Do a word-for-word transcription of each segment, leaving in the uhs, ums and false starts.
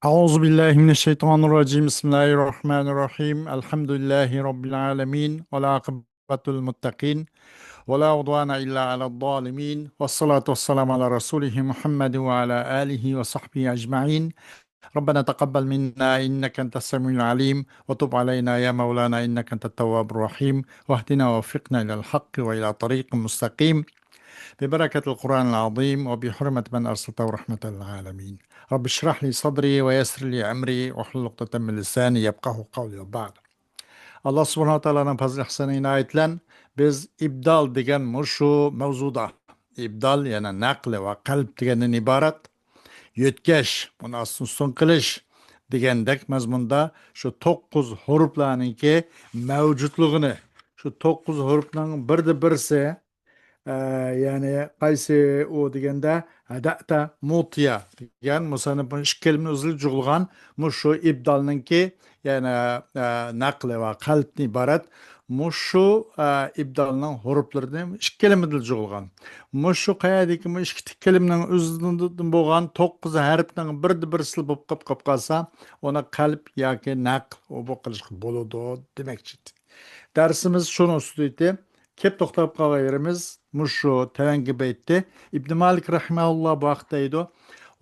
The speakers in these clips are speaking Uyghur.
أعوذ بالله من الشيطان الرجيم. بسم الله الرحمن الرحيم. الحمد لله رب العالمين. والعاقبة للمتقين. ولا عدوان إلا على الظالمين. والصلاة والسلام على رسوله محمد وعلى آله وصحبه أجمعين. ربنا تقبل منا إنك أنت السميع العليم، وتب علينا يا مولانا إنك أنت التواب الرحيم، واهدنا ووفقنا إلى الحق وإلى طريق مستقيم، ببركة القرآن العظيم وبحرمة من أرسلته رحمة للعالمين. رب اشرح لي صدري ويسر لي أمري واحلل عقدة من لساني يفقهوا قولي وبعد. ئاللا سۇبھانەھۇ ۋە تائالانىڭ پەزلى ئىھسانى ئىنايىتى بىلەن بىز ئىبدال دېگەن مۇشۇ مەۋزۇدا، ئىبدال، يەنى نەقل ۋە قەلب دېگەندىن ئىبارەت، يۆتكەش، ئۇنى ئاستىن ئۈستۈن قىلىش دېگەندەك مەزمۇندا شۇ توققۇز ھۇرۇپلارنىڭكى مەۋجۇتلۇقىنى، شۇ توققۇز ھۇرۇپنىڭ بىردە بىرسى، ئە، يەنى قايسى ئۇ دېگەندە، ھەدەئتە، مۇتىيە دېگەن مۇسەننىپنىڭ ئىككى كەلىمىنى ئۆزىگە جۇغلىغان مۇشۇ ئىبدالنىڭكى، يەنى، ئە، نەقلى ۋە قەلبتىن ئىبارەت مۇشۇ، ئە، ئىبدالنىڭ ھۇرۇپلىرىنى ئىككى كەلىمىدىن جۇغلىغان. مۇشۇ قەيەدىكى مۇ ئىككى كەلىمىنىڭ ئۆزىدىن بولغان توققۇز ھەرپنىڭ بىردە بىرسى بولۇپ قاپ-، قاپ قالسا، ئۇنى قەلب ياكى نەقل ئۇ بۇ قىلىشقا بولىدۇ دېمەكچى. دەرسىمىز شۇنىڭ ئۈستىدە ئىدى. كەپ توختاپ قالغان يېرىمىز مۇشۇ تۆۋەنكى بەيتتە. ئىبن مالىك رەھىمەھۇللا بۇ ھەقتە دەيدۇ: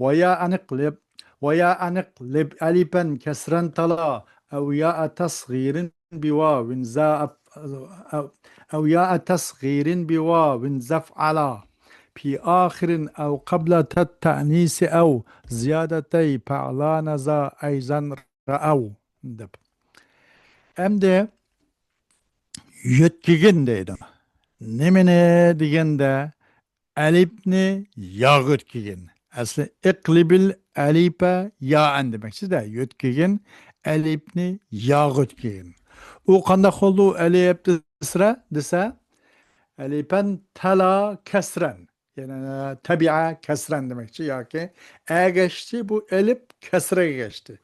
«ويا أن اقلب، ويا أن اقلب ألفا كسرا تلا، أو ياء تصغير بواو زا أف-، أو، أو ياء تصغير بواو زفعلا، في آخر أو قبل تاء التأنيث أو زيادتي فعلان زا أيضا رأوا» دەپ. ئەمدى يۆتكىگىن دەيدۇ. نېمىنى دېگەندە، ئەلىپنى ياغا يۆتكىگىن. ئەسلى «ئىقلىبىل ئەلىپە يائەن» دېمەكچىدە، يۆتكىگىن، ئەلىپنى ياغا يۆتكىگىن. ئۇ قانداق بولدى ئۇ ئەلىپ دېسە، دېسە، «ئەلىپەن تەلا كەسرەن». يەنى تەبىئە كەسرەن دېمەكچى ياكى ئەگەشتى، بۇ ئەلىپ كەسرەگە ئەگەشتى.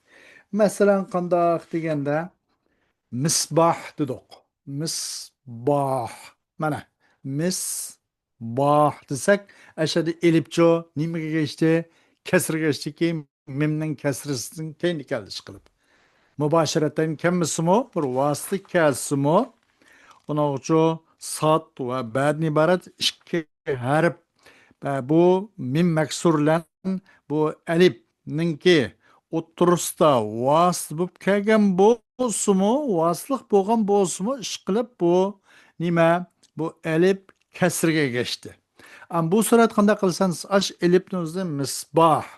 مەسىلەن، قانداق دېگەندە، مىسباھ دېدۇق. مىسباھ. مانا، مىسباھ دېسەك، ئەشەدە ئېلىپچۇ نېمىگە ئەگەشتى؟ كەسرىگە ئەگەشتىكى، مىمنىڭ كەسرىسىدىن كەينىدىكى ھالدا ئىشقىلىپ. مۇباشىرەتەن كەلمىسىمۇ، بىر ۋاسىتە كەلسىمۇ، ئۇنىڭ ئۈچۈن ساد ۋە بەدىن ئىبارەت ئىككى ھەرپ. بۇ مىم مەكسۇر بىلەن بۇ ئەلىپنىڭكى ئوتتۇرىسىدا ۋاسىتە بولۇپ كەلگەن بولسىمۇ، ۋاسىتىلىق بولغان بولسىمۇ، ئىشقىلىپ بۇ نېمە؟ بۇ ئەلىپ كەسرىگە ئەگەشتى. ئەم، بۇ سۈرەتتە قانداق قىلساڭ، ئاش ئېلىپنى ئۆزى مىسباھ،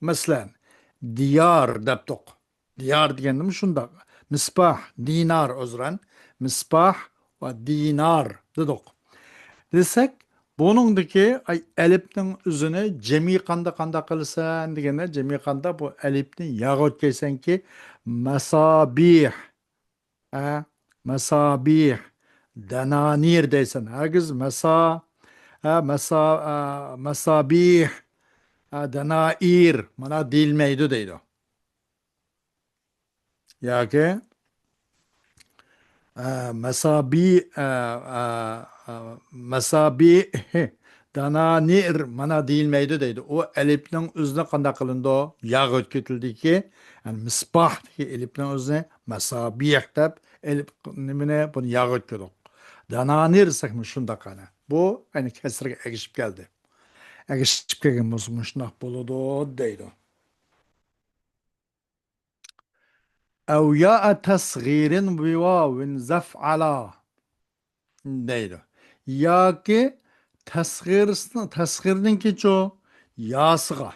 مەسىلەن، دىيار دەپتۇق. دىيار دېگەندىمۇ شۇنداق. مىسباھ، دىنار، ئۆزرەن. مىسباھ ۋە دىنار دېدۇق. دېسەك، بۇنىڭدىكى، ئاي، ئەلىپنىڭ ئۆزىنى جەمئىي قاندا قانداق قىلىسەن دېگەندە، جەمئىي قاندا بۇ ئەلىپنى ياغا ئۆتكەيسەنكى، مەسابىھ، ئە، مەسابىھ، دەنانىر دەيسەن. ھەرگىز مەسا-، ئە، مەسا-، ئە، مەسابىھ، ئە، دەنائىر، مانا دېيىلمەيدۇ دەيدۇ. ياكى، ئە، مەسابى-، ئە، ئە، ئە، مەسابىھ، دانانىر، مانا دېيىلمەيدۇ دەيدۇ. ئۇ ئەلىپنىڭ ئۆزىنى قانداق قىلىنىدۇ؟ ياغا ئۆتكۈزۈلدىكى، يەنى مىسباھ دېگەن ئەلىپنىڭ ئۆزىنى مەسابىھ دەپ، ئەلىپ نېمىنى، بۇنى ياغا ئۆتكۈزدۇق. دانانىر دېسەكمۇ شۇنداق ئەنە. بۇ ئەنە كەسرىگە ئەگىشىپ كەلدى. ئەگىشىپ كەلگەن بولسا مۇشۇنداق بولىدۇ دەيدۇ. ئەۋ يائە تەسغىرىن بىۋاۋىن زەفئەلا دەيدۇ. ياكى تەسغىرسىنىڭ، تەسغىرنىڭكىچۇ ياسىغا.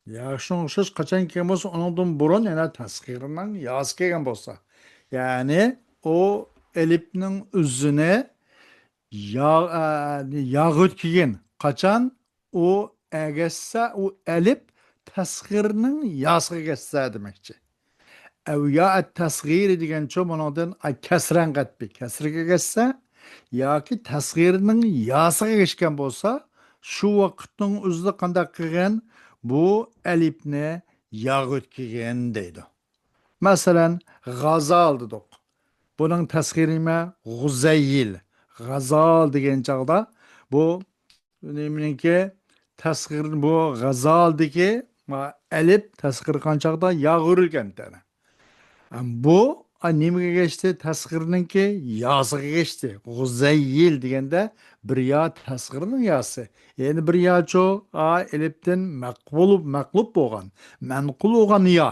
يا شۇنىڭغا ئوخشاش قاچان كەلگەن بولسا، ئۇنىڭدىن بۇرۇن يەنە تەسغىرنىڭ ياسى كەلگەن بولسا. يەنى ئۇ ئەلىپنىڭ ئۆزىنى يا-، ئە، ياغا ئۆتكۈزگەن. قاچان ئۇ ئەگەشسە، ئۇ ئەلىپ تەسغىرنىڭ ياسىغا ئەگەشسە دېمەكچى. ئەۋ يائە تەسغىرى دېگەنچۇ بۇنىڭدىن، ئا، كەسرەن قەتبى، كەسرىگە ئەگەشسە ياكى تەسغىرنىڭ ياسىغا ئەگەشكەن بولسا، شۇ ۋاقىتنىڭ ئۆزىدە قانداق قىلغان؟ بۇ ئەلىپنى ياغا ئۆتكۈزگەن دەيدۇ. مەسىلەن، غازال دېدۇق. بۇنىڭ تەسغىرى نېمە؟ غۇزەيل. غازال دېگەن چاغدا بۇ نېمىنىڭكى تەسغىرى، بۇ غازالدىكى ئەلىپ تەسغىر قىلغان چاغدا ياغا ئۆرۈلگەن تەنە. بۇ، ئا، نېمىگە كەچتى؟ تەسغىرنىڭكى ياسىغا كەچتى. غۇزەييىل دېگەندە بىر يا تەسغىرنىڭ ياسى. يەنى بىر ياچۇ، ئا، ئېلىپتىن مەقلۇب، مەقلۇب بولغان، مەنقۇل بولغان يا.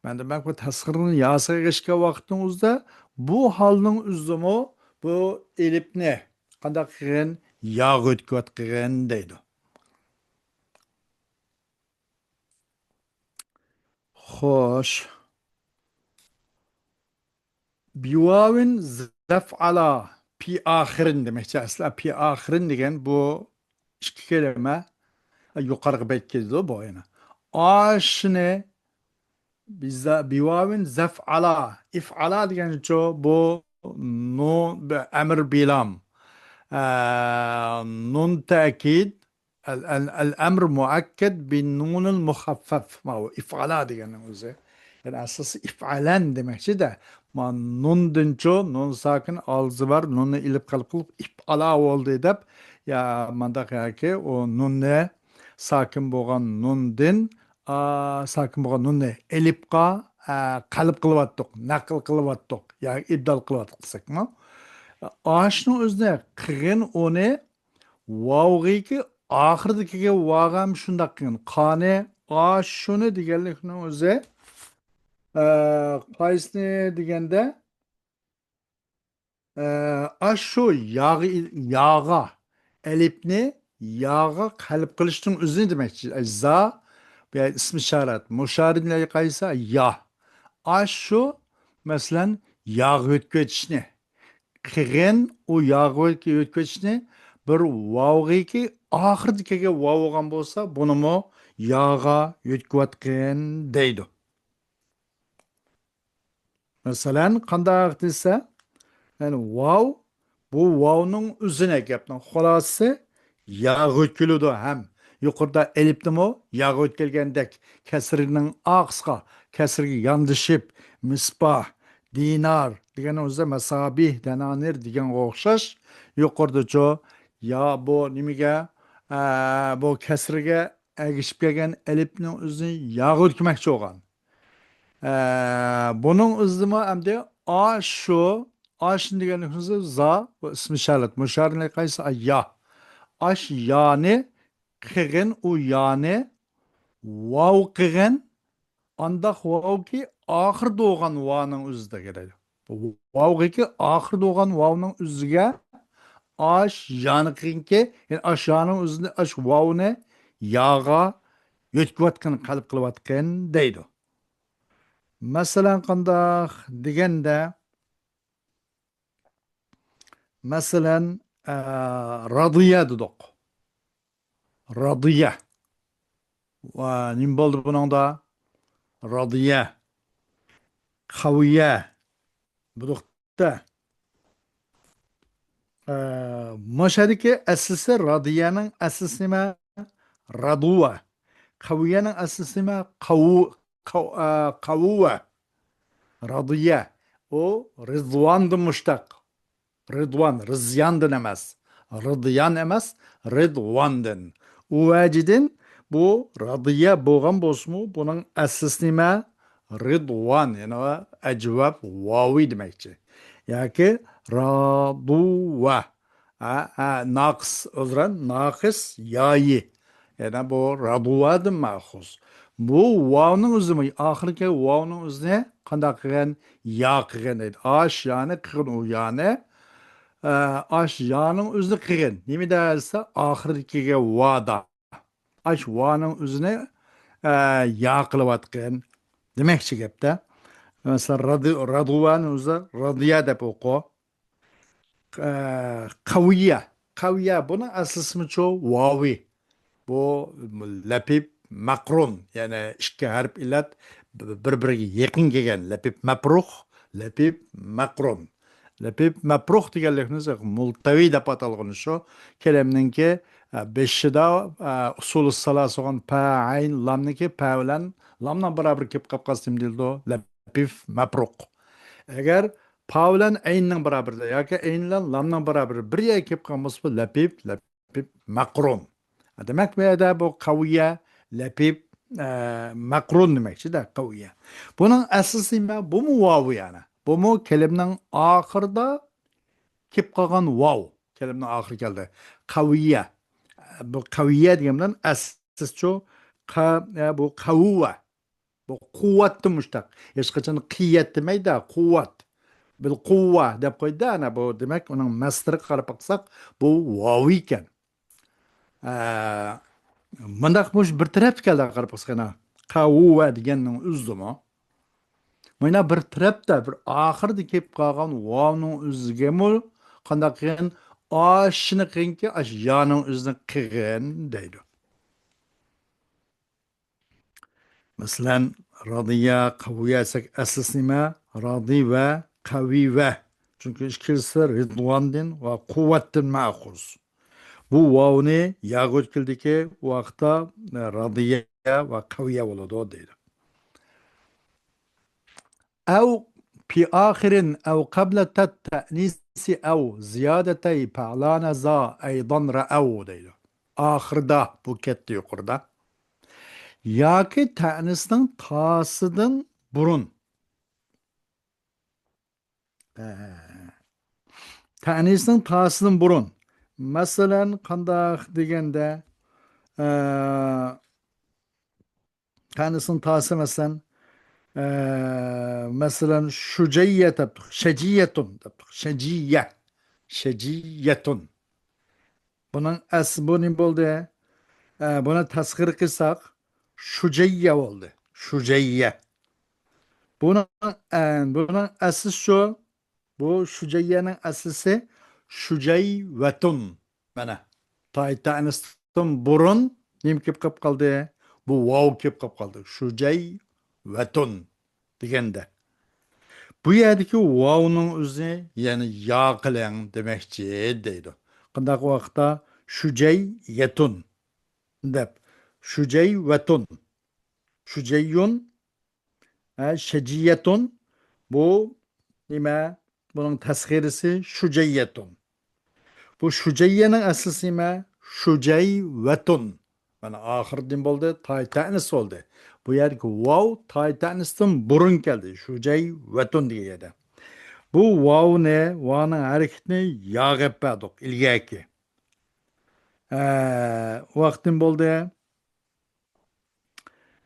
مەندە مەقلۇب تەسغىرنىڭ ياسىغا كەچكەن ۋاقىتنىڭ ئۆزىدە بۇ ھالنىڭ ئۆزىدىمۇ بۇ ئېلىپنى قانداق قىلغىن؟ ياغا ئۆتكۈۋەتكىن دەيدۇ. خوش. بىۋاۋىن زەفئالا. پى ئاخىرىن دېمەكچى. ئەسلى پى ئاخىرىن دېگەن بۇ ئىككى كەلىمە يۇقىرىقى بەيتكە كېلىدۇ بۇ يەنە. ئاشنى بىزا-، بىۋاۋىن زەفئالا. ئىفئالا دېگەنچۇ بۇ نۇ-، بە-، ئەمر بىلام. ئە، نۇن تەكىد. ئەل، ئەل، ئەل ئەمر مۇئەككەد بىن نۇنىل مۇخەففەف. ماۋۇ ئىفئالا دېگەننىڭ ئۆزى. يەنى ئەسلىسى ئىفئالەن دېمەكچىدە. ما نۇندىنچۇ، نۇن ساكىن ئالدى بار، نۇننى ئېلىپ قېلىپ قىلىپ ئىفئالا بولدى دەپ، يا مانداق ياكى ئۇ نۇننى ساكىن بولغان نۇندىن، ئا، ساكىن بولغان نۇننى ئېلىپقا، ئا، قەلب قىلىۋاتتۇق، نەقىل قىلىۋاتتۇق، يا ئىبدال قىلىۋاتتۇق دېسەكمۇ. ئاشنىڭ ئۆزىنى قىغىن ئۇنى ۋاۋغىكى ئاخىرىدىكىگە ۋاغام شۇنداق قىلغان. قانى ئاشۇنى دېگەنلىكنىڭ ئۆزى، ئە، قايسىنى دېگەندە، ئە، ئاشۇ ياغا، ياغا، ئەلىپنى ياغا قەلب قىلىشنىڭ ئۆزىنى دېمەكچى. ئە، زا، بۇ يەر ئىسمى ئىشارەت. مۇشارىن قايسى؟ يا. ئاشۇ، مەسىلەن، ياغا يۆتكىۋېتىشنى. قىغىن ئۇ ياغا يۆتكىۋېتىشنى بىر ۋاۋغىكى ئاخىرىدا كەلگەن ۋاۋ بولغان بولسا، بۇنىمۇ ياغا يۆتكىۋاتقىن دەيدۇ. مەسىلەن، قانداق دېسە، يەنى ۋاۋ، بۇ ۋاۋنىڭ ئۆزىنى، گەپنىڭ خۇلاسىسى، ياغا يۆتكىلىدۇ ھەم يۇقىرىدا ئېلىپنىمۇ ياغا يۆتكەلگەندەك كەسرىنىڭ ئارقىسىغا، كەسرىگە ياندىشىپ، مىسباھ، دىنار دېگەننىڭ ئۆزى مەسابىھ، دەنانىر دېگەنگە ئوخشاش. يۇقىرىدىچۇ يا بۇ نېمىگە، ئە، بۇ كەسرىگە ئەگىشىپ كەلگەن ئەلىپنىڭ ئۆزىنى ياغا يۆتكىمەكچى بولغان. ئە، بۇنىڭ ئۆزىدىمۇ ئەمدى ئاشۇ، ئاشۇ دېگەننىڭ ئۆزى زا، بۇ ئىسمى ئىشارەت. مۇشارىنى قايسى؟ ئا، يا. ئاش يانى قىغىن، ئۇ يانى ۋاۋ قىغىن، ئانداق ۋاۋكى ئاخىرىدا بولغان ۋانىڭ ئۆزىدە كېلىدۇ. ۋاۋغىكى ئاخىرىدا بولغان ۋاۋنىڭ ئۆزىگە ئاش يانى قىغىنكى، يەنى ئاش يانىڭ ئۆزىنى، ئاش ۋاۋنى ياغا يۆتكىۋاتقىن، قەلب قىلىۋاتقىن دەيدۇ. مەسىلەن، قانداق دېگەندە، مەسىلەن، ئە، رادىيە دېدۇق. رادىيە. ۋە نېمە بولدى بۇنىڭدا؟ رادىيە. قەۋىيە. بۇدۇقتا. ئە، مۇشەدىكى ئەسلىسى، رادىيەنىڭ ئەسلىسى نېمە؟ رادۇۋە. قەۋىيەنىڭ ئەسلىسى نېمە؟ قەۋۇ-، قەۋ-، ئە، قەۋۇۋە. رادىيە. ئۇ رىزۋاندىن مۇشتەق. رىدۋان، رىزياندىن ئەمەس. رىديان ئەمەس، رىدۋاندىن. ئۇ ۋەجىدىن بۇ رادىيە بولغان بولسىمۇ، بۇنىڭ ئەسلىسى نېمە؟ رىدۋان، يەنى ئەجۋاب ۋاۋى دېمەكچى. ياكى رادۇۋە. ھە، ھە، ناقىس، ئۆزرە ناقىس يايى. يەنە بۇ رادۇۋادىن مەخۇس. بۇ ۋاۋنىڭ ئۆزىمۇ، ئاخىرقى ۋاۋنىڭ ئۆزىنى قانداق قىلغان؟ يا قىلغان دەيدۇ. ئاش يانى قىغىن ئۇ يانى. ئە، ئاش يانىڭ ئۆزىنى قىغىن. نېمە دەسە، ئاخىرىدىكىگە ۋادا. ئاش ۋانىڭ ئۆزىنى، ئە، يا قىلىۋاتقىن دېمەكچى گەپتە. مەسىلەن، رادۇ-، رادۇۋانىڭ ئۆزى رادىيە دەپ ئوقۇ. ئە، قەۋىيە. قەۋىيە، بۇنىڭ ئەسلىسىمۇچۇ ۋاۋى. بۇ لەپىپ مەقرۇن، يەنى ئىككى ھەرپ ئىللەت بىر-بىرىگە يېقىن كەلگەن. لەپىپ مەپرۇخ، لەپىپ مەقرۇن. لەپىپ مەپرۇخ دېگەنلىكىمىز مۇلتەۋى دەپ ئاتالغىنى شۇ. كەلىمىنىڭكى، ئە، بېشىدا، ئە، ئۇسۇلى سالاسىغان پە، ئەين، لامنىڭكى پە بىلەن لامنىڭ بارابىر كېلىپ قاپقانسا نېمە دېيىلىدۇ؟ لەپىپ مەپرۇخ. ئەگەر پا بىلەن ئەيننىڭ بارابىرىدە ياكى ئەين بىلەن لامنىڭ بارابىرى بىر يەرگە كېلىپ قالمىسا، بۇ لەپىپ، لەپىپ مەقرۇن. دېمەك، بۇ يەردە بۇ قەۋىيە، لەپىپ ئە، مەقرۇن دېمەكچىدە، قەۋىيە. بۇنىڭ ئەسلىسى نېمە؟ بۇمۇ ۋاۋ يەنە. بۇمۇ كەلىمىنىڭ ئاخىرىدا كېلىپ قالغان ۋاۋ. كەلىمىنىڭ ئاخىرى كەلدى. قەۋىيە. بۇ قەۋىيە دېگەن بىلەن ئەسلىسىچۇ، قە-، ئە، بۇ قەۋۋە. بۇ قۇۋۋەتتىن مۇشتەق. ھېچقاچان قىيەت دېمەيدۇ، قۇۋۋەت. بىل قۇۋۋە دەپ قويدى ئەنە بۇ. دېمەك، ئۇنىڭ مەسدىرىگە قاراپ باقساق، بۇ ۋاۋ ئىكەن. ئە، مۇنداق مۇش بىر تەرەپتە كەلدى، قاراپ باقساق ئەنە. قەۋۋە دېگەننىڭ ئۆزىمۇ. مانا بىر تەرەپتە، بىر ئاخىردا كېلىپ قالغان ۋاۋنىڭ ئۆزىگىمۇ قانداق قىلغىن؟ ئاشۇنى قىلغىنكى، ئاشۇ يانىڭ ئۆزىنى قىلغىن دەيدۇ. مەسىلەن، راضىيە، قەۋىيە دېسەك، ئەسلىسى نېمە؟ راضى ۋە قەۋى ۋە. چۈنكى ئىككىلىسى رىدۋاندىن ۋە قۇۋۋەتتىن مەخۇز. بۇ ۋاۋنى ياغا ئۆتكىلىدىكى ۋاقىتتا، ئە، راضىيە ۋە قەۋىيە بولىدۇ دەيدۇ. ئەۋ پى ئاخىرىن ئەۋ قەبلە تەت تەئنىسى ئەۋ زىيادەتەي پەلانە زا ئەيدان رەئەۋ دەيدۇ. ئاخىردا، بۇ كەتتى يۇقىرىدا. ياكى تەئنىسنىڭ تاسىدىن بۇرۇن. ئە، تەئنىسنىڭ تاسىدىن بۇرۇن. مەسىلەن، قانداق دېگەندە، ئە، تەنىسنىڭ تاسى، مەسىلەن، ئە، مەسىلەن، شۇجەييە دەپتۇق، شەجىيەتۇن دەپتۇق، شەجىيە، شەجىيەتۇن. بۇنىڭ ئەس-، بۇ نېمە بولدى؟ ئە، بۇنى تەسغىر قىلساق، شۇجەييە بولدى، شۇجەييە. بۇنىڭ، ئە، بۇنىڭ ئەسلى شۇ، بۇ شۇجەييەنىڭ ئەسلىسى شۇجەيۋەتۇن. مانا، تاي تەنىستىن بۇرۇن نېمە كېلىپ قېلىپ قالدى؟ بۇ ۋاۋ كېلىپ قېلىپ قالدى. شۇجەيۋەتۇن دېگەندە. بۇ يەردىكى ۋاۋنىڭ ئۆزى، يەنى يا قىلىڭ دېمەكچى دەيدۇ. قانداق ۋاقىتتا؟ شۇجەييەتۇن دەپ. شۇجەيۋەتۇن. شۇجەييۇن ھە، شەجىيەتۇن. بۇ نېمە؟ بۇنىڭ تەسغىرىسى شۇجەييەتۇن. بۇ شۇجەييەنىڭ ئەسلىسى نېمە؟ شۇجەيۋەتۇن. مانا، ئاخىرىدىن بولدى، تاي تەنىس بولدى. بۇ يەردىكى ۋاۋ تاي تەنىستىن بۇرۇن كەلدى. شۇجەيۋەتۇن دېگەن يەردە. بۇ ۋاۋنى، ۋانىڭ ھەرىكىتىنى ياغا ئېلىپ بەردۇق، ئىلگەركى. ئە، ۋاقتىن بولدى.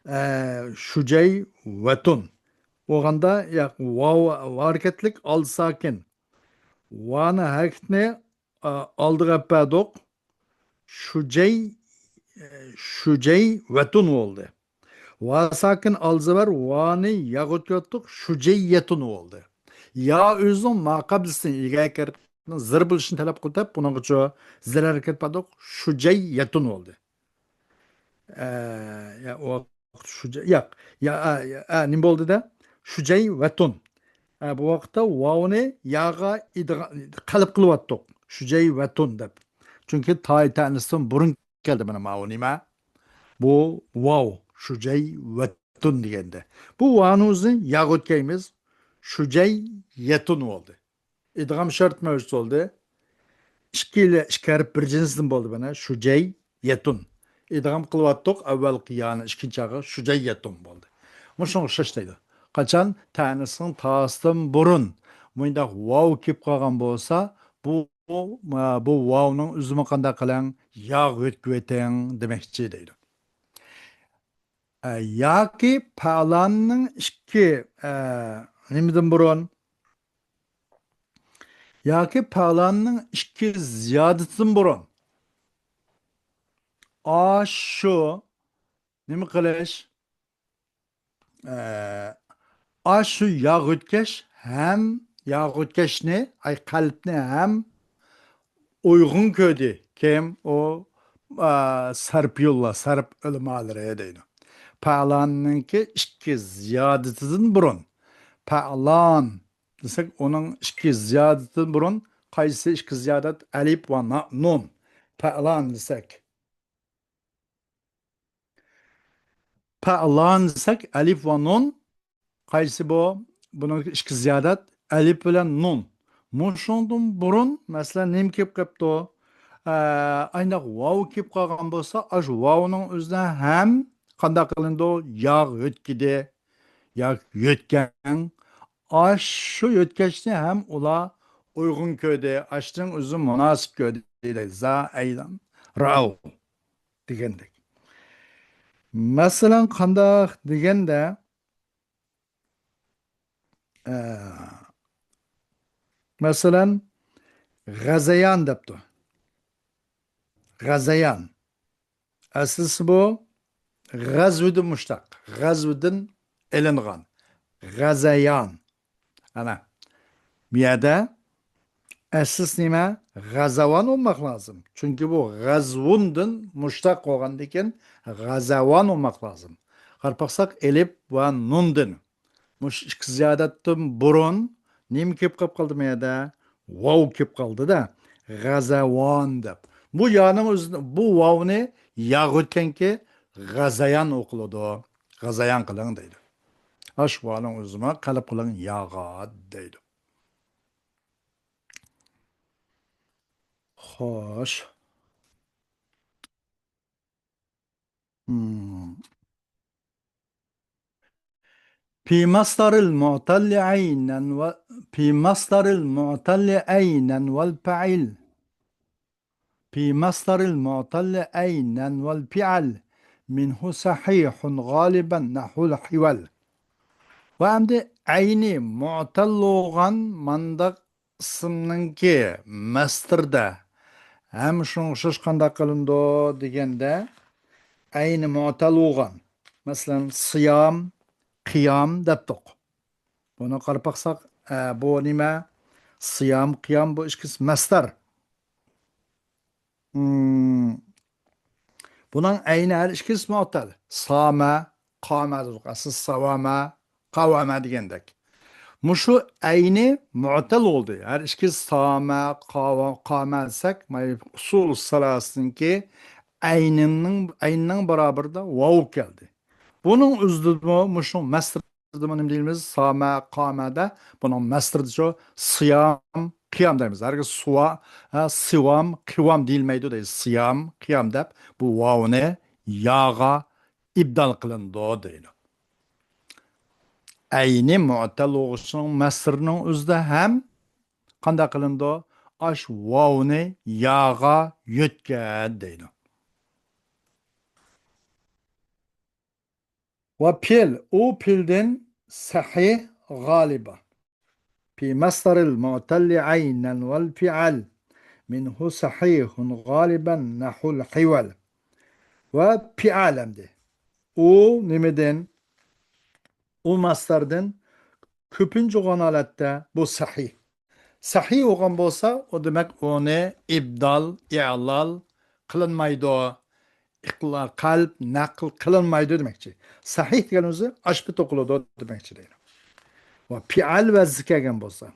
ئە، شۇجەيۋەتۇن. بولغاندا، ياق، ۋاۋ ھەرىكەتلىك ئالدى ساكىن. ۋانى ھەرىكىتىنى، ئە، ئالدىغا ئەپ بەردۇق. شۇجەي، ئە، شۇجەيۋەتۇن بولدى. ۋا ساكىن ئالدى زەبەر، ۋانى ياغا ئۆتكۈزۈۋەتتۇق، شۇجەييەتۇن بولدى. يا ئۆزىنىڭ ماقابلىسىنى ئىگە كىرىپ، زېر بولۇشىنى تەلەپ قىلىپ، بۇنىڭغىچۇ زېر ھەرىكەت بەردۇق، شۇجەييەتۇن بولدى. ئە، يا، ئۇ ۋاقىت شۇجە-، ياق. يا، ئە، يا، ئە، نېمە بولدى دە؟ شۇجەيۋەتۇن. ئە، بۇ ۋاقىتتا ۋاۋنى ياغا ئىدغا-، قەلب قىلىۋەتتۇق. شۇجەيۋەتۇن دەپ. چۈنكى تاي تەنىستىن بۇرۇن كەلدى مانا ماۋۇ نېمە؟ بۇ ۋاۋ. شۇجەيۋەتۇن دېگەندە. بۇ ۋانى ئۆزىنى ياغا ئۆتكەيمىز. شۇجەييەتۇن بولدى. ئىدغام شەرت مەۋجۇت بولدى. ئىككى، ئىككى ھەرپ بىر جىنستىن بولدى مانا. شۇجەييەتۇن. ئىدغام قىلىۋاتتۇق ئەۋۋەلقى يانى ئىككىنچى ياغا شۇجەييەتۇن بولدى. مۇشۇنىڭغا ئوخشاش دەيدۇ. قاچان تەنىسنىڭ تاسىدىن بۇرۇن مۇنداق ۋاۋ كېلىپ قالغان بولسا، بۇ، بۇ ۋاۋنىڭ ئۆزىمۇ قانداق قىلىڭ؟ ياغا ئۆتكۈۋېتىڭ دېمەكچى دەيدۇ. ئە، ياكى پەلاننىڭ ئىككى، ئە، نېمىدىن بۇرۇن؟ ياكى پەلاننىڭ ئىككى زىيادىتىدىن بۇرۇن. ئاشۇ نېمە قىلىش؟ ئە، ئاشۇ ياغا ئۆتكەش ھەم ياغا ئۆتكەشنى، ئاي، قەلبنى ھەم ئۇيغۇن كۆردى. كىم؟ ئۇ، ئە، سەرپىيۇللار، سەرپ ئۆلىمالىرى دەيدۇ. پەلاننىڭكى ئىككى زىيادىتىدىن بۇرۇن. پەلان دېسەك، ئۇنىڭ ئىككى زىيادىتىدىن بۇرۇن قايسى ئىككى زىيادەت؟ ئەلىپ ۋە نا-، نۇن. پەلان دېسەك. پەلان دېسەك، ئەلىپ ۋە نۇن. قايسى بۇ؟ بۇنىڭ ئىككى زىيادەت، ئەلىپ بىلەن نۇن. مۇشۇنىڭدىن بۇرۇن، مەسىلەن، نېمە كېلىپ قېپتۇ؟ ئە، ئاينداق ۋاۋ كېلىپ قالغان بولسا، ئاشۇ ۋاۋنىڭ ئۆزىدە ھەم قانداق قىلىنىدۇ؟ ياغ يۆتكىدى ياكى يۆتكەڭ. ئاشۇ يۆتكەشنى ھەم ئۇلار ئۇيغۇن كۆردى، ئاشنىڭ ئۆزى مۇناسىپ كۆردى دەيدۇ. زا ئەيلان راۋ دېگەندەك. مەسىلەن، قانداق دېگەندە، ئە، مەسىلەن، غەزەيان دەپتۇ. غەزەيان. ئەسلىسى بۇ غەزۋىدىن مۇشتەق. غەزۋىدىن ئېلىنغان. غەزەيان. ئەنە، بۇ يەردە ئەسلىسى نېمە؟ غەزەۋان بولماق لازىم. چۈنكى بۇ غەزۋۇندىن مۇشتەق بولغاندىكىن غەزەۋان بولماق لازىم. قاراپ باقساق، ئېلىپ ۋە نۇندىن. مۇشۇ ئىككى زىيادەتتىن بۇرۇن نېمە كېلىپ قاپ قالدى بۇ يەردە؟ ۋاۋ كېلىپ قالدى-دە. غەزەۋان دەپ. بۇ يانىڭ ئۆزىنى، بۇ ۋاۋنى ياغ ئۆتكەنكى غەزەيان ئوقۇلىدۇ. غەزەيان قىلىڭ دەيدۇ. ئاش ۋانىڭ ئۆزىمۇ قەلب قىلىڭ ياغا دەيدۇ. خوش. مم. في مصدر المعتل عينا و، في مصدر المعتل عينا والفعل. في مصدر المعتل عينا والفعل منه صحيح غالبا نحو الحول. ۋە ئەمدى ئەينى مۇئتەل بولغان مانداق ئىسىمنىڭكى مەستىرىدە ھەم شۇنىڭغا ئوخشاش قانداق قىلىنىدۇ دېگەندە، ئەينى مۇئتەل بولغان، مەسىلەن، سىيام، قىيام دەپتۇق. بۇنى قاراپ باقساق، ئە، بۇ نېمە؟ سىيام، قىيام، بۇ ئىككىسى مەستەر. مم. بۇنىڭ ئەينى ھەر ئىككىسى مۇئتەل. سامە، قامە دېدۇق. ئەسلى ساۋامە، قاۋامە دېگەندەك. مۇشۇ ئەينى مۇئتەل بولدى. ھەر ئىككىسى سامە، قاۋا-، قامە دېسەك، مانا ئۇسۇل سالاسىنىڭكى ئەينىنىڭ، ئەينىنىڭ بارابىرىدا ۋاۋ كەلدى. بۇنىڭ ئۆزىدىمۇ مۇشۇ مەستەر نېمە دەيمىز؟ سامە، قامە دە. بۇنىڭ مەستىرىدىچۇ؟ سىيام، قىيام دەيمىز. ھەرگىز سۇۋا، ھە، سىۋام، قىۋام دېيىلمەيدۇ دەيدۇ. سىيام، قىيام دەپ بۇ ۋاۋنى ياغا ئىبدال قىلىنىدۇ دەيدۇ. ئەينى مۇئتەل بولغۇچىنىڭ مەستىرىنىڭ ئۆزىدە ھەم قانداق قىلىنىدۇ؟ ئاش ۋاۋنى ياغا يۆتكە دەيدۇ. ۋە پېئىل، ئۇ پېئىلدىن سەھىھ غالىبا. في مصدر المعتل عينا والفعل منه صحيح غالبا نحو الحول. ۋە پېئىل ئەمدى. ئۇ نېمىدىن؟ ئۇ مەستەردىن كۆپىنچە بولغان ھالەتتە بۇ سەھىھ. سەھىھ بولغان بولسا، ئۇ دېمەك ئۇنى ئىبدال، ئىئلال قىلىنمايدۇ. ئىقلال، قەلب، نەقل قىلىنمايدۇ دېمەكچى. سەھىھ دېگەن ئۆزى ئاشپىت ئوقۇلىدۇ دېمەكچى دەيدۇ. ۋە پېئىل ۋەزنى كەلگەن بولسا.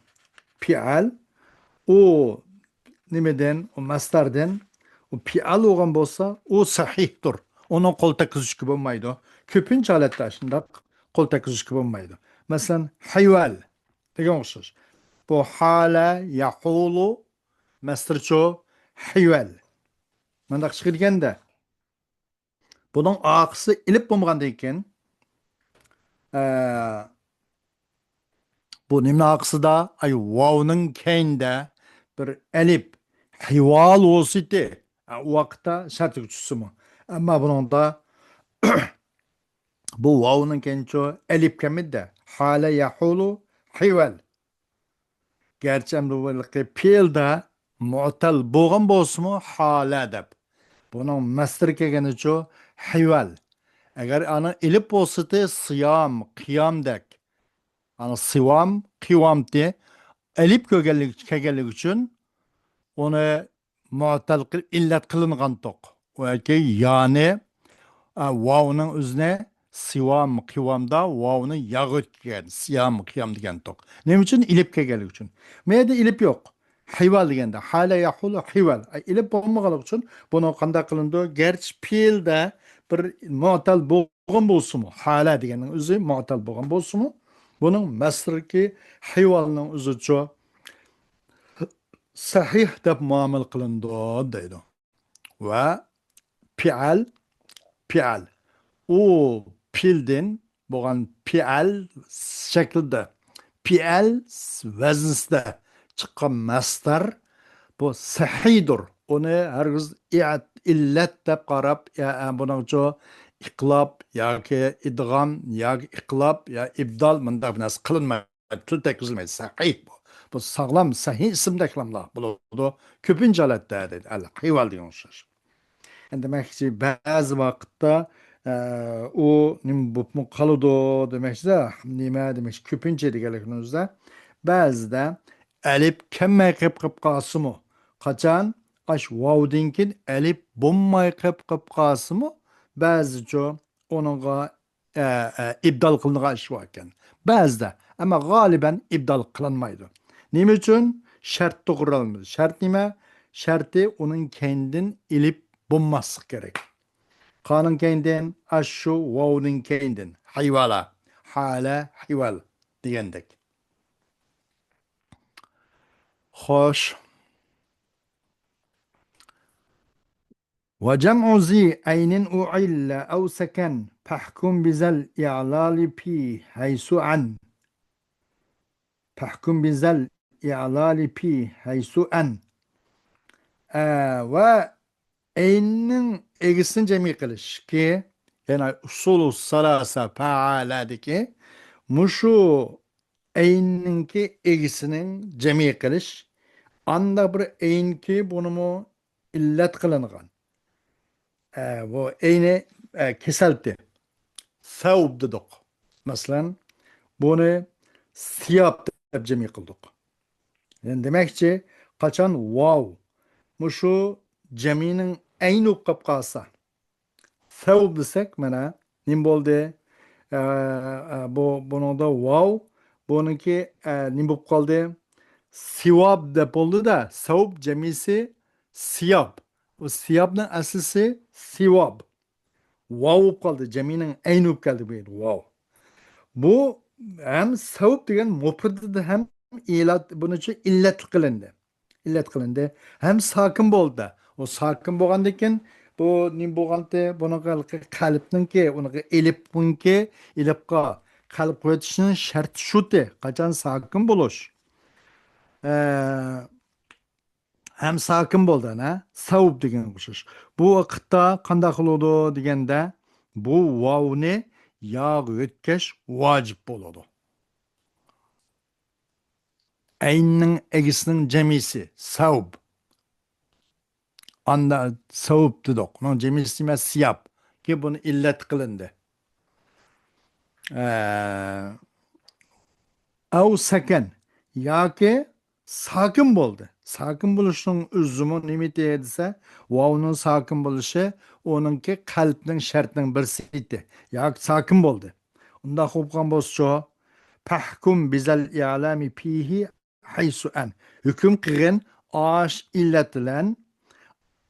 پېئىل، ئۇ نېمىدىن، ئۇ مەستەردىن، ئۇ پېئىل بولغان بولسا، ئۇ سەھىھتۇر. ئۇنىڭ قول تەككۈزۈشكە بولمايدۇ. كۆپىنچە ھالەتتە شۇنداق قول تەككۈزۈشكە بولمايدۇ. مەسىلەن، ھەيۋەل دېگەن ئوخشاش. بۇ ھالە، يەھۇلۇ، مەستىرچۇ، ھەيۋەل. مۇنداق چىقىدىكەندە، بۇنىڭ ئاخىرسى ئېلىپ بولمىغاندىن كېيىن، ئە، بۇ نېمىنىڭ ئاخىرسىدا؟ ئاي، ۋاۋنىڭ كەينىدە بىر ئەلىپ، ھىۋال بولسىتى، ئە، ئۇ ۋاقىتتا شەرتكە چۈشسىمۇ. ئەمما بۇنىڭدا بۇ ۋاۋنىڭ كەينىچۇ ئەلىپ كەلمىدى-دە. ھالە يەھۇلۇ ھىۋەل. گەرچە ئەمدى بۇ ھېلىقى پېئىلدا مۇئتەل بولغان بولسىمۇ، ھالە دەپ. بۇنىڭ مەستىرى كەلگىنىچۇ ھىۋەل. ئەگەر ئانا ئېلىپ بولسىتى سىيام، قىيامدەك. ئانا سىۋام، قىۋامتى. ئەلىپ كۆرگەنلىك، كەلگەنلىكى ئۈچۈن ئۇنى مۇئتەل قىل-، ئىللەت قىلىنغانتۇق. ئۇ يەكى يانى، ئا، ۋاۋنىڭ ئۆزىنى سىۋام، قىۋامدا ۋاۋنى ياغ ئۆتكەن، سىيام، قىيام دېگەنتۇق. نېمە ئۈچۈن؟ ئېلىپ كەلگەنلىكى ئۈچۈن. مەيەردە ئېلىپ يوق. ھىۋال دېگەندە، ھالە يەھۇلۇ ھىۋال. ئە، ئېلىپ بولمىغانلىقى ئۈچۈن بۇنى قانداق قىلىنىدۇ؟ گەرچە پېئىلدە بىر مۇئتەل بولغان بولسىمۇ، ھالە دېگەننىڭ ئۆزى مۇئتەل بولغان بولسىمۇ، بۇنىڭ مەستىرىكى ھىۋالنىڭ ئۆزىچۇ سەھىھ دەپ مۇئامىلە قىلىنىدۇ دەيدۇ. ۋە پېئىل، پېئىل. ئۇ پېئىلدىن بولغان پېئەل شەكلىدە، پېئەل ۋەزنىسىدە چىققان مەسدەر، بۇ سەھىيدۇر. ئۇنى ھەرگىز ئىئت-، ئىللەت دەپ قاراپ، يا، ئە، بۇنىڭچۇ ئىقلاب ياكى ئىدغام ياكى ئىقلاب يا ئىبدال مۇنداق بىر نەرسە قىلىنمايدۇ. تىل تەگكۈزۈلمەيدۇ. سەھىھ بۇ. بۇ ساغلام، سەھىھ ئىسىم دەكلاملار بولىدۇ. كۆپىنچە ھالەتتە دەيدۇ. ئەل ھىۋال دېگەن ئوخشاش. دېمەكچى، بەزى ۋاقىتتا، ئە، ئۇ نېمە بوپمۇ قالىدۇ دېمەكچىدە، نېمە دېمەكچى، كۆپىنچە دېگەنلىكىمىزدە، بەزىدە ئەلىپ كەلمەي قېلىپ، قېلىپ قالسىمۇ، قاچان ئاش ۋاۋدىن كېيىن ئەلىپ بولماي قېلىپ، قېلىپ قالسىمۇ، بەزىچۇ ئۇنىڭغا ئە، ئە، ئىبدال قىلىنغان ئىش بار ئىكەن. بەزىدە، ئەمما غالىبەن ئىبدال قىلىنمايدۇ. نېمە ئۈچۈن؟ شەرت توغرىلالمىدى. شەرت نېمە؟ شەرتى ئۇنىڭ كەينىدىن ئېلىپ بولماسلىق كېرەك. قانىڭ كەينىدىن ئاشۇ ۋاۋنىڭ كەينىدىن. ھەيۋالا. ھالە، ھەيۋال دېگەندەك. خوش. وجمع ذي عين أعل أو سكن فاحكم بذا الإعلال في حيث عن. فاحكم بذا الإعلال في حيث عن. ئە، ۋە ئەيننىڭ ئىگىسىنى جەمئىي قىلىشكى، يەنى ئۇسۇلۇ سالاسە پەئالەدىكى مۇشۇ ئەيننىڭكى ئىگىسىنىڭ جەمئىي قىلىش، ئانداق بىر ئەينكى بۇنىمۇ ئىللەت قىلىنغان. ئە، بۇ ئەينى، ئە، كېسەلتى. سەۋب دېدۇق. مەسىلەن، بۇنى سىياب دەپ جەمئىي قىلدۇق. يەنى دېمەكچى، قاچان ۋاۋ مۇشۇ جەمئىينىڭ ئەينى بولۇپ قېلىپ قالسا، سەۋب دېسەك، مانا، نېمە بولدى؟ ئە، ئە، بۇ، بۇنىڭدا ۋاۋ، بۇنىڭكى، ئە، نېمە بولۇپ قالدى؟ سىۋاب دەپ بولدى-دە، سەۋب جەمئىيسى سىياب. بۇ سىيابنىڭ ئەسلىسى سىۋاب. ۋاۋ بولۇپ قالدى، جەمئىينىڭ ئەينى بولۇپ كەلدى بۇ يەردە، ۋاۋ. بۇ ھەم سەۋب دېگەن مۇپرىدىدا ھەم ئىلات، بۇنىڭ ئۈچۈن ئىللەتلىك قىلىندى. ئىللەت قىلىندى. ھەم ساكىن بولدى. ئۇ ساكىن بولغاندىن كېيىن، بۇ نېمە بولغانتى؟ بۇنىڭ قەلبنىڭكى، ئۇنىڭغا ئېلىپنىڭكى، ئېلىپقا قەلب قويۇۋېتىشنىڭ شەرتى شۇتى. قاچان ساكىن بولۇش. ئە، ھەم ساكىن بولدى، ھە؟ سەۋب دېگەنگە ئوخشاش. بۇ ۋاقىتتا قانداق قىلىدۇ دېگەندە، بۇ ۋاۋنى ياغا يۆتكەش ۋاجىپ بولىدۇ. ئەيننىڭ ئىگىسىنىڭ جەمئىسى سەۋب. ئاندا سەۋب دېدۇق. ئۇنىڭ جەمئىسى نېمە؟ سىياب. كېيىن بۇنى ئىللەت قىلىندى. ئە، ئەۋ سەكەن. ياكى ساكىن بولدى. ساكىن بولۇشنىڭ ئۆزىمۇ نېمىتى دېسە، ۋاۋنىڭ ساكىن بولۇشى ئۇنىڭكى قەلبنىڭ شەرتىنىڭ بىرسى ئىدى. ياكى ساكىن بولدى. ئۇنداق بولغان بولسىچۇ، پەھكۇم بىزەل ئىلامى پىھى ھەيسۇ ئەن. ھۆكۈم قىلغىن ئاش ئىللەت بىلەن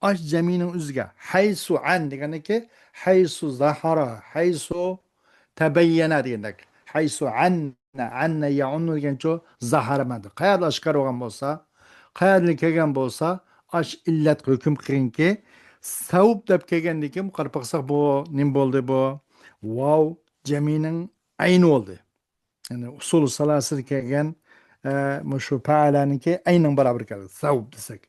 ئاش جەمئىنىڭ ئۆزىگە. ھەيسۇ ئەن دېگەننىكى ھەيسۇ زاھارا، ھەيسۇ تەبەييەنە دېگەندەك. ھەيسۇ ئەننە، ئەننە يەئۇننۇ دېگەنچۇ زاھارا مەنىدە. قەيەردە ئاشكارا بولغان بولسا، قەيەردىن كەلگەن بولسا، ئاش ئىللەتكە ھۆكۈم قىلغىنكى، سەۋب دەپ كەلگەندىن كېيىن قاراپ باقساق، بۇ نېمە بولدى بۇ؟ ۋاۋ جەمئىنىڭ ئەينى بولدى. يەنى ئۇسۇل سالاسىدا كەلگەن، ئە، مۇشۇ پەئەلەنىڭكى ئەينىڭ بارابىرى كەلدى. سەۋب دېسەك.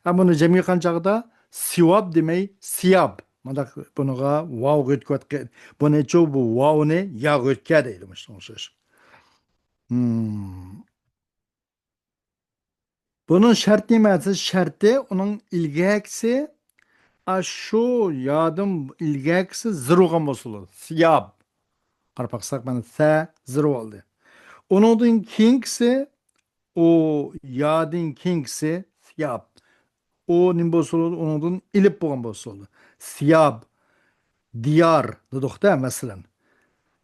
ئە، بۇنى جەمئىي قىلغان چاغدا سىۋاب دېمەي، سىياب. مۇنداق بۇنىڭغا ۋاۋ يۆتكەۋەتكە-، بۇنىچۇ بۇ ۋاۋنى ياغا يۆتكە دەيدۇ، مۇشۇ ئوخشاش. مم. بۇنىڭ شەرتى نېمە دېسە، شەرتى ئۇنىڭ ئىلگەركىسى، ئاشۇ يادىن ئىلگەركىسى زىر بولغان بولسا بولىدۇ. سىياب. قاراپ باقساق، مانا سە زىر بولدى. ئۇنىڭدىن كېيىنكىسى، ئۇ يادىن كېيىنكىسى سىياب. ئۇ نېمە بولسا بولىدۇ؟ ئۇنىڭدىن ئېلىپ بولغان بولسا بولىدۇ. سىياب، دىيار دېدۇق-دە، مەسىلەن.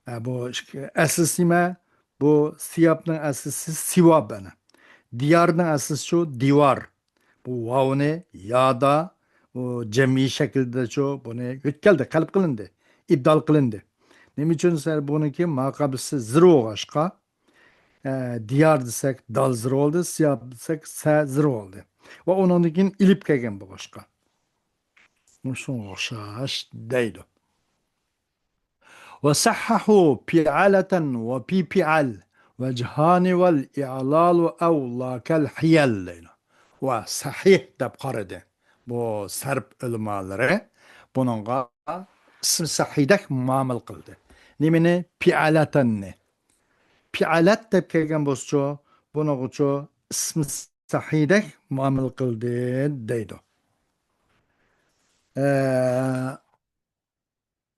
ئە، بۇ ئىككى، ئەسلىسى نېمە؟ بۇ سىيابنىڭ ئەسلىسى سىۋاب، ئەنە. دىيارنىڭ ئەسلىسى شۇ، دىۋار. بۇ ۋاۋنى يادا، بۇ جەمئىي شەكىلدە شۇ، بۇنى يۆتكەلدى، قەلب قىلىندى، ئىبدال قىلىندى. نېمە ئۈچۈن دېسە، بۇنىڭكى ماقابىلىسى زىر بولغاچقا، ئە، دىيار دېسەك، دال زىر بولدى، سىياب دېسەك، سە زىر بولدى. ۋە ئۇنىڭدىن كېيىن ئېلىپ كەلگەن بولغاچقا. مۇشۇنىڭغا ئوخشاش دەيدۇ. وصححوا فعالة وفي فعل وجهان والإعلال أولى كالحيل دەيدۇ. ۋە سەھىھ دەپ قارىدى بۇ سەرپ ئۆلىمالىرى. بۇنىڭغا ئىسمى سەھىھدەك مۇئامىلە قىلدى. نېمىنى؟ پىئالەتەننى. پىئالەت دەپ كەلگەن بولسىچۇ، بۇنىڭغىچۇ ئىسمى سەھىھدەك مۇئامىلە قىلدى دەيدۇ. ئە،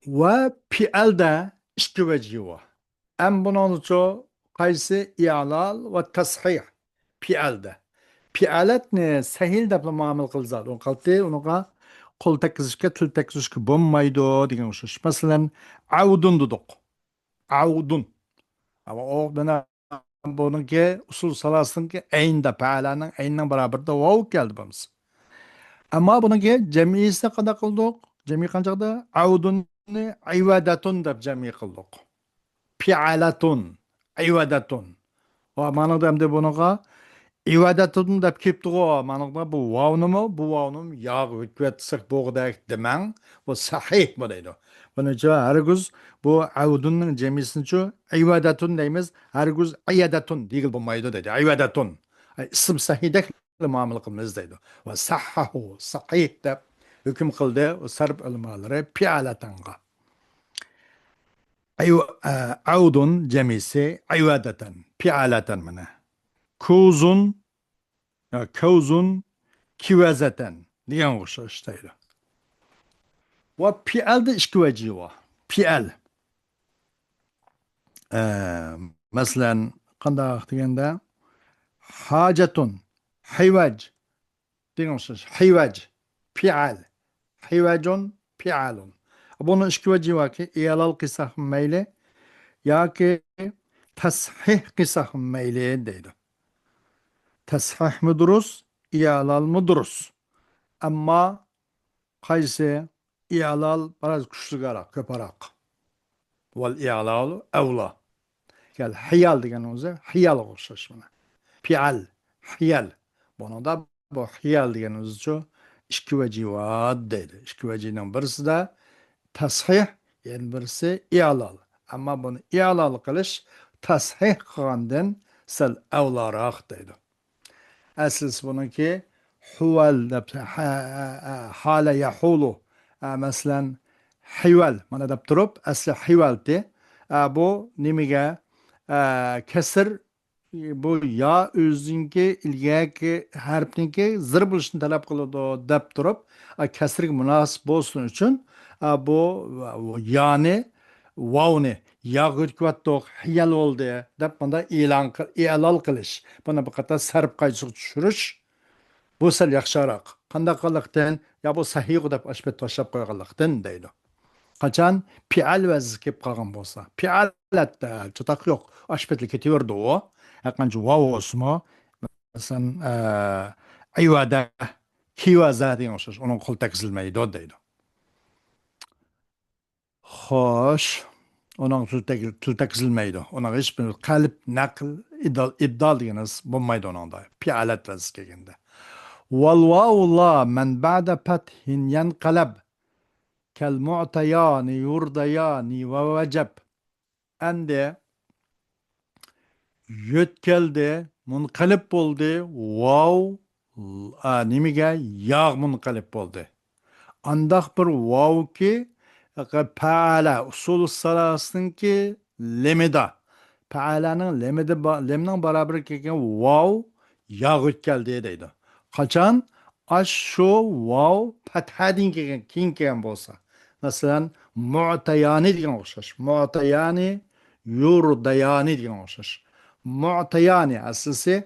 ۋە پىئەلدە ئىككى ۋەجىھى بار. ئەم بۇنىڭدىچۇ قايسى؟ ئىئلال ۋە تەسھىھ. پىئەلدە. پىئەلەتنى سەھىل دەپلا مۇئامىلە قىلسا، ئۇ قالتى ئۇنىڭغا قول تەگكۈزۈشكە، تىل تەگكۈزۈشكە بولمايدۇ دېگەن ئوخشاش. مەسىلەن، ئەۋدۇن دېدۇق. ئەۋدۇن. ئەمما ئۇ مانا بۇنىڭكى ئۇسۇل سالاسىنىڭكى ئەينىدە، پەئەلەنىڭ ئەينىنىڭ بارابىرىدا ۋاۋ كەلدى بولمىسا. ئەمما بۇنىڭكى جەمئىيسىنى قانداق قىلدۇق؟ جەمئىي قانچاقتا؟ ئەۋدۇننى ئەيۋەدەتۇن دەپ جەمئىي قىلدۇق. پىئەلەتۇن، ئەيۋەدەتۇن. ۋە مانىڭدا ئەمدى بۇنىڭغا ئىۋەدەتۇن دەپ كېلىپتىغۇ. مانىڭدا بۇ ۋاۋنىمۇ، بۇ ۋاۋنىمۇ ياغا ھۆكۈۋەتسەك بوغۇدەك دېمەڭ. بۇ سەھىھ بۇ دەيدۇ. بۇنىڭچۇ ھەرگىز بۇ ئەۋدۇننىڭ جەمئىيسىنىچۇ ئىۋەدەتۇن دەيمىز، ھەرگىز ئەيەدەتۇن دېگىلى بولمايدۇ دەيدۇ. ئىۋەدەتۇن. ئىسىم سەھىھدەك مۇئامىلە قىلىمىز دەيدۇ. ۋە سەھھەھۇ، سەھىھ دەپ ھۆكۈم قىلدى ئۇ سەرپ ئۆلىمالىرى پىئەلەتەنغا. ئەيۋ-، ئە، ئەۋدۇن جەمئىسى ئەيۋەدەتەن، پىئەلەتەن مانا. كۇزۇن، يا كەۋزۇن، كىۋەزەتەن دېگەن ئوخشاش دەيدۇ. ۋە پىئەلدە ئىككى ۋەجى بار. پىئەل. ئە، مەسىلەن، قانداق دېگەندە، ھاجەتۇن، ھەيۋەج دېگەن ئوخشاش. ھەيۋەج، پىئەل. ھەيۋەجۇن، پىئەلۇن. بۇنىڭ ئىككى ۋەجى باركى، ئىئلال قىلساقمۇ مەيلى ياكى تەسھىھ قىلساقمۇ مەيلى دەيدۇ. تەسھىھمۇ دۇرۇس، ئىئلالمۇ دۇرۇس. ئەمما قايسى؟ ئىئلال بىراز كۈچلۈكرەك، كۆپرەك. ۋەل ئىئلالۇ ئەۋلا. يەنى ھىيال دېگەن ئۆزى ھىيالغا ئوخشاش مانا. پىئەل، ھىيال. بۇنىڭدا بۇ ھىيال دېگەن ئۆزىچۇ ئىككى ۋەجى بار دەيدۇ. ئىككى ۋەجىنىڭ بىرسىدە تەسھىھ، يەنە بىرسى ئىئلال. ئەمما بۇنى ئىئلال قىلىش تەسھىھ قىلغاندىن سەل ئەۋلاراق دەيدۇ. ئەسلىسى بۇنىڭكى ھۇۋەل دەپ، ھە، ھە، ھە، ھالە يەھۇلۇ. ئە، مەسىلەن، ھىۋەل، مانا دەپ تۇرۇپ، ئەسلى ھىۋەلتى. ئە، بۇ نېمىگە؟ ئە، كەسىر، بۇ يا ئۆزىنىڭكى ئىلگەركى ھەرپنىڭكى زىر بولۇشىنى تەلەپ قىلىدۇ دەپ تۇرۇپ، ئە، كەسىرگە مۇناسىپ بولسۇن ئۈچۈن، ئە، بۇ يانى، ۋاۋنى ياغا يۆتكىۋەتتۇق، ھىيال بولدى دەپ مۇنداق ئېلان قىل-، ئېلان قىلىش. بۇنى بىر قاتار سەرپ قايدىسىغا چۈشۈرۈش. بۇ سەل ياخشىراق. قانداق قىلغانلىقتىن؟ يا بۇ سەھىھغۇ دەپ ئاشۇ پېتى باشلاپ قويغانلىقتىن دەيدۇ. قاچان پىئەل ۋەزنى كېلىپ قالغان بولسا. پىئەلەتتە چاتاق يوق. ئاشۇ پېتىلا كېتىۋېرىدۇ ئۇ. ھەرقانچە ۋاۋ بولسىمۇ، مەسىلەن، ئە، ئەيۋەدە، كىۋەزە دېگەن ئوخشاش. ئۇنىڭغا قول تەگكۈزۈلمەيدۇ دەيدۇ. خوش، ئۇنىڭ تىل تەگ-، تىل تەگكۈزۈلمەيدۇ. ئۇنىڭ ھېچبىر قەلب، نەقل، ئىدال، ئىبدال دېگىنىڭىز بولمايدۇ ئۇنىڭدا. پىئالەت ۋەزنى كەلگەندە. والواو لا من بعد فتح ينقلب كالمعطيان يرضيان ووجب. ئەمدى يۆتكەلدى، مۇنقەلىب بولدى، ۋاۋ، ئا، نېمىگە؟ ياغ مۇنقەلىب بولدى. ئانداق بىر ۋاۋكى، پەئەلە، ئۇسۇلۇ سالاسىنىڭكى لېمىدا، پەئەلەنىڭ لېمىدا با-، لېمنىڭ بارابىرىگە كەلگەن ۋاۋ ياغ يۆتكەلدى دەيدۇ. قاچان؟ ئاشۇ ۋاۋ پەتھەدىن كېيىن، كېيىن كەلگەن بولسا. مەسىلەن، مۇئتەيانى دېگەنگە ئوخشاش. مۇئتەيانى، يۇردەيانى دېگەنگە ئوخشاش. مۇئتەيانى ئەسلىسى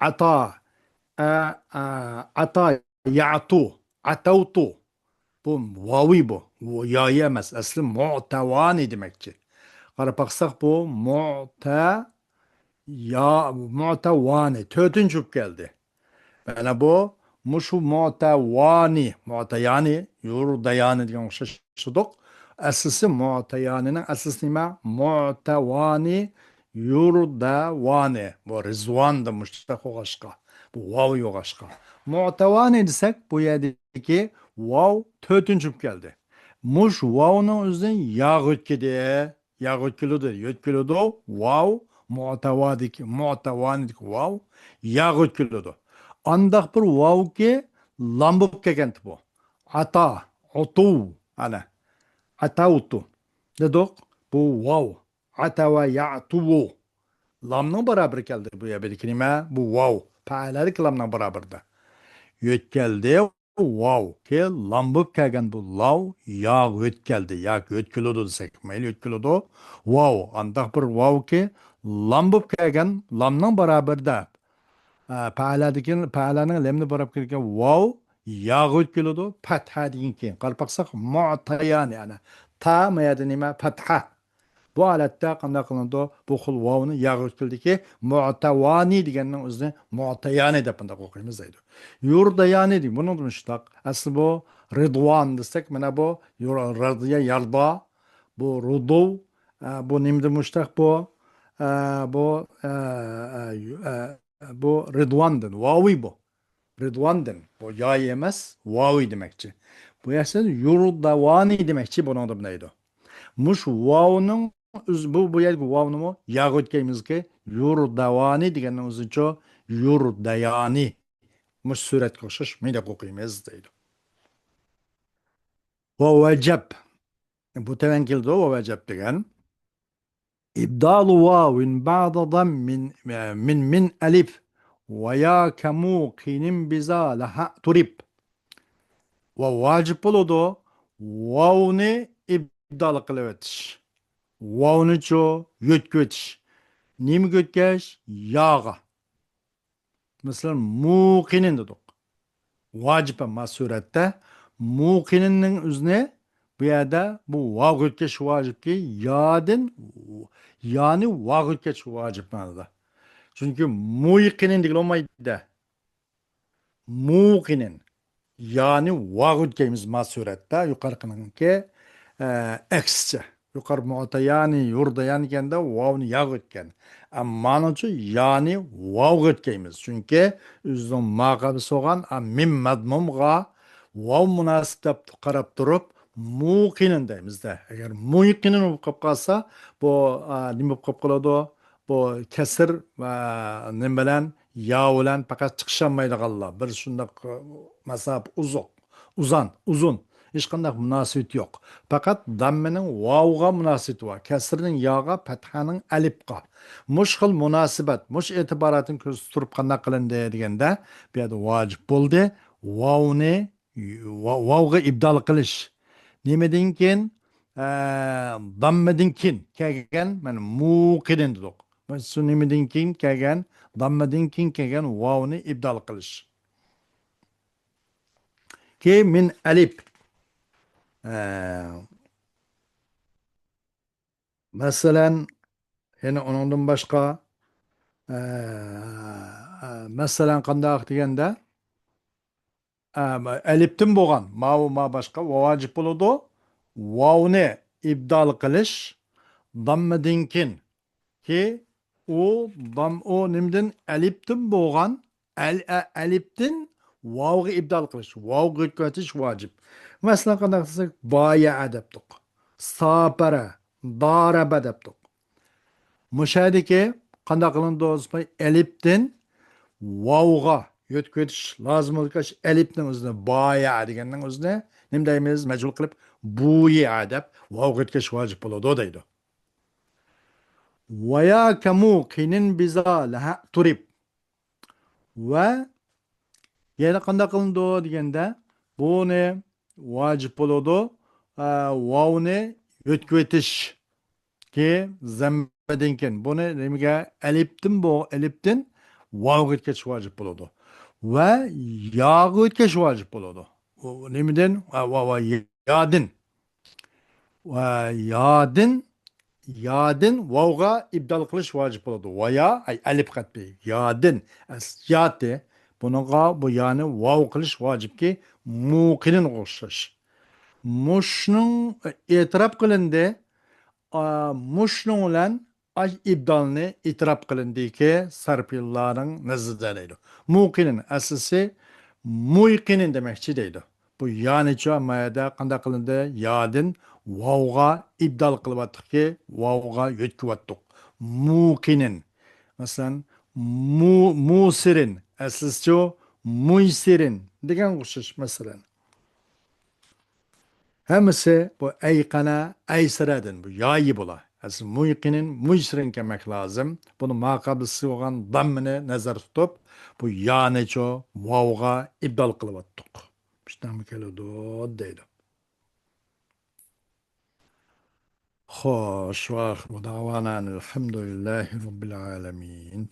ئەتا، ئە، ئە، ئەتا، يەتۇ، ئەتەۋتۇ. بۇ ۋاۋى بۇ. يايى ئەمەس، ئەسلى مۇئتەۋانى دېمەكچى. قاراپ باقساق، بۇ مۇئتە، يا، مۇئتەۋانى، تۆتىنچى بولۇپ كەلدى. مانا بۇ، مۇشۇ مۇئتەۋانى، مۇئتەيانى، يۇردەيانى دېگەن ئوخشاش ئىشلىدۇق. ئەسلىسى مۇئتەيانىنىڭ ئەسلىسى نېمە؟ مۇئتەۋانى، يۇردەۋانى. بۇ رىزۋاندا مۇشتەق بولغاچقا، بۇ ۋاۋ يوغاچقا. مۇئتەۋانى دېسەك، بۇ يەردىكى ۋاۋ تۆتىنچى بولۇپ كەلدى. مۇش ۋاۋنىڭ ئۆزىنى ياغا يۆتكىدى. ياغا يۆتكىلىدۇ، يۆتكىلىدۇ. ۋاۋ، مۇتەۋادىكى، مۇتەۋانىدىكى ۋاۋ ياغا يۆتكىلىدۇ. ئانداق بىر ۋاۋكى لام بولۇپ كەلگەنتى بۇ. ئاتا، ئۇتۇ، ئەنە. ئاتاۋتۇ دېدۇق. بۇ ۋاۋ. ئاتاۋا يەتۇۋۇ. لامنىڭ بارابىرى كەلدى بۇ يەردىكى نېمە؟ بۇ ۋاۋ. پەئەلەدىكى لامنىڭ بارابىرىدە. يۆتكەلدى. ۋاۋ. كېيىن لام بولۇپ كەلگەن بۇ لاۋ ياغا يۆتكەلدى. ياكى يۆتكىلىدۇ دېسەك مەيلى، يۆتكىلىدۇ. ۋاۋ. ئانداق بىر ۋاۋكى لام بولۇپ كەلگەن، لامنىڭ بارابىرىدە. ئە، پەئەلەدىكى، پەئەلەنىڭ لەمنى باراب كەلگەن ۋاۋ ياغا يۆتكىلىدۇ. پەتھە دېگەن كېيىن. قاراپ باقساق، مۇتەيانى، يەنى تا ما يەردە نېمە؟ پەتھە. بۇ ھالەتتە قانداق قىلىنىدۇ؟ بۇ خىل ۋاۋنى ياغا يۆتكىلىدىكى مۇتەۋانى دېگەننىڭ ئۆزىنى مۇتەيانى دەپ بۇنداق ئوقۇيمىز دەيدۇ. يۇردەيانى دېگەن، بۇنىڭ مۇشتاق. ئەسلى بۇ رىدۋان دېسەك، مانا بۇ يۇر-، رەزىيە ياردا، بۇ رۇدۇ، ئە، بۇ نېمىدە مۇشتاق بۇ؟ ئە، بۇ، ئە، ئە، يۇ-، ئە، بۇ رىدۋاندىن، ۋاۋى بۇ. رىدۋاندىن. بۇ ياي ئەمەس، ۋاۋى دېمەكچى. بۇ يەرسىز يۇردەۋانى دېمەكچى بۇنىڭدا بۇندايدۇ. مۇش ۋاۋنىڭ ئۆز-، بۇ، بۇ يەردىكى ۋاۋنىمۇ ياغا يۆتكەيمىزكى، يۇردەۋانى دېگەننىڭ ئۆزىچۇ يۇردەيانى. مۇش سۈرەتكە ئوخشاش مۇنداق ئوقۇيمىز دەيدۇ. ۋە ۋەجەب. بۇ تەۋەن كېلىدۇ، ۋە ۋەجەب دېگەن. ئىبدالۇ ۋاۋىن بەئدە زەممىن، مىن، مىن ئەلىف ۋە يا كەمۇقىنىن بىزا لەھە تۇرىب. ۋە ۋاجىپ بولىدۇ ۋاۋنى ئىبدال قىلىۋېتىش. ۋاۋنىچۇ يۆتكىۋېتىش. نېمىگە يۆتكەش؟ ياغا. مەسىلەن، مۇقىنىن دېدۇق. ۋاجىپ ئەمما سۈرەتتە. مۇقىنىننىڭ ئۆزىنى بۇ يەردە بۇ ۋاۋغا يۆتكەش ۋاجىپكى، يادىن، يانى ۋاۋغا يۆتكەش ۋاجىپ مەنىدە. چۈنكى مۇيقىنىن دېگىلى بولمايدۇ. مۇقىنىن. يانى ۋاۋغا يۆتكەيمىز ما سۈرەتتە. يۇقىرىقىنىڭكى، ئە، ئەكسىچە. يۇقىرى مۇتەيانى، يۇردەيانى دېگەندە ۋاۋنى ياغا يۆتكەن. ئەمما مانىچۇ يانى ۋاۋغا يۆتكەيمىز. چۈنكى ئۆزىنىڭ ماقامى سوغان، ئا، مىم مەزمۇمغا ۋاۋ مۇناسىپ دەپ قاراپ تۇرۇپ، مۇقىنىن دەيمىز-دە. ئەگەر مۇيقىنىن بولۇپ قاپ قالسا، بۇ، ئا، نېمە بولۇپ قاپ قالىدۇ؟ بۇ كەسىر، ئا، نېمە بىلەن؟ يا بىلەن پەقەت چىقىشالمايدىغانلار. بىر شۇنداق، ئا، مەساپە ئۇزۇق، ئۇزان، ئۇزۇن. ھېچقانداق مۇناسىۋىتى يوق. پەقەت داممىنىڭ ۋاۋغا مۇناسىۋىتى بار. كەسرىنىڭ ياغا، پەتھەنىڭ ئەلىپقا. مۇش خىل مۇناسىۋەت، مۇش ئېتىباراتتىن كۆزىتىپ تۇرۇپ قانداق قىلىندى دېگەندە، بۇ يەردە ۋاجىپ بولدى. ۋاۋنى ۋا-، ۋاۋغا ئىبدال قىلىش. نېمىدىن كېيىن؟ ئە، داممىدىن كېيىن كەلگەن، مانا، مۇقىنىن دېدۇق. مانا شۇ نېمىدىن كېيىن كەلگەن، داممىدىن كېيىن كەلگەن ۋاۋنى ئىبدال قىلىش. كېيىن مىن ئەلىپ. ئە، مەسىلەن، يەنە ئۇنىڭدىن باشقا، ئە، ئە، مەسىلەن، قانداق دېگەندە، ئە، ئەلىپتىن بولغان، ماۋۇ، ما باشقا، ۋاجىپ بولىدۇ. ۋاۋنى ئىبدال قىلىش، داممىدىن كېيىن، كى، ئۇ، دام، ئۇ نېمىدىن؟ ئەلىپتىن بولغان، ئەل-، ئە-، ئەلىپتىن ۋاۋغا ئىبدال قىلىش، ۋاۋغا يۆتكىۋېتىش ۋاجىپ. مەسىلەن، قانداق دېسەك، بايەئە دەپتۇق، ساپەرە، دارەبە دەپتۇق. مۇشەدىكى قانداق قىلىنىدۇ؟ ئەلىپتىن ۋاۋغا يۆتكىۋېتىش لازىم بولغاچ، ئەلىپنىڭ ئۆزىنى، بايەئە دېگەننىڭ ئۆزىنى نېمە دەيمىز؟ مەجھۇل قىلىپ، بۇيەئە دەپ، ۋاۋغا يۆتكەش ۋاجىپ بولىدۇ دەيدۇ. ۋەيا كەمۇقىنىن بىزا لەھە تۇرىب. ۋە يەنە قانداق قىلىنىدۇ دېگەندە، بۇنى ۋاجىپ بولىدۇ، ئە، ۋاۋنى يۆتكىۋېتىش كى زەممىدىن كېيىن. بۇنى نېمىگە؟ ئەلىپتىن بۇ، ئەلىپتىن ۋاۋغا يۆتكەش ۋاجىپ بولىدۇ. ۋە ياغا يۆتكەش ۋاجىپ بولىدۇ. ئۇ نېمىدىن؟ ۋە، ۋە، ۋە يادىن. ۋە يادىن، يادىن ۋاۋغا ئىبدال قىلىش ۋاجىپ بولىدۇ. ۋە يا، ئەي، ئەلىپ قەتپى. يادىن، ئەس-، ياتى. بۇنىڭغا بۇ يانى ۋاۋ قىلىش ۋاجىپكى، مۇقىنىنغا ئوخشاش. مۇشنىڭ ئېتىراپ قىلىندى. ئا، مۇشنىڭ بىلەن ئاي ئىبدالنى ئېتىراپ قىلىندىكى سەرپىللارنىڭ نەزىرىدە دەيدۇ. مۇقىنىن ئەسلىسى مۇيقىنىن دېمەكچى دەيدۇ. بۇ يانىچۇ مايەدە قانداق قىلىندى؟ يادىن ۋاۋغا ئىبدال قىلىۋاتتۇقكى، ۋاۋغا يۆتكىۋاتتۇق. موقىنىن. مەسىلەن، مۇ-، مۇسىرىن. ئەسلىسىچۇ؟ مۇيسىرىن دېگەن ئوخشاش، مەسىلەن. ھەممىسى بۇ ئەيقەنە، ئەيسىرەدىن بۇ يايى بولا. ئەسلى مۇيقىنىن، مۇيسىرىن كەلمەك لازىم. بۇنى ماقابىلسى بولغان داممىنى نەزەر تۇتۇپ، بۇ يانىچۇ ۋاۋغا ئىبدال قىلىۋاتتۇق. شۇنداقمۇ كېلىدۇ دەيدۇ. خوش، ۋاخىرۇ دەئۋانا ئەلھەمدۇلىللاھى رەببىل ئالەمىن.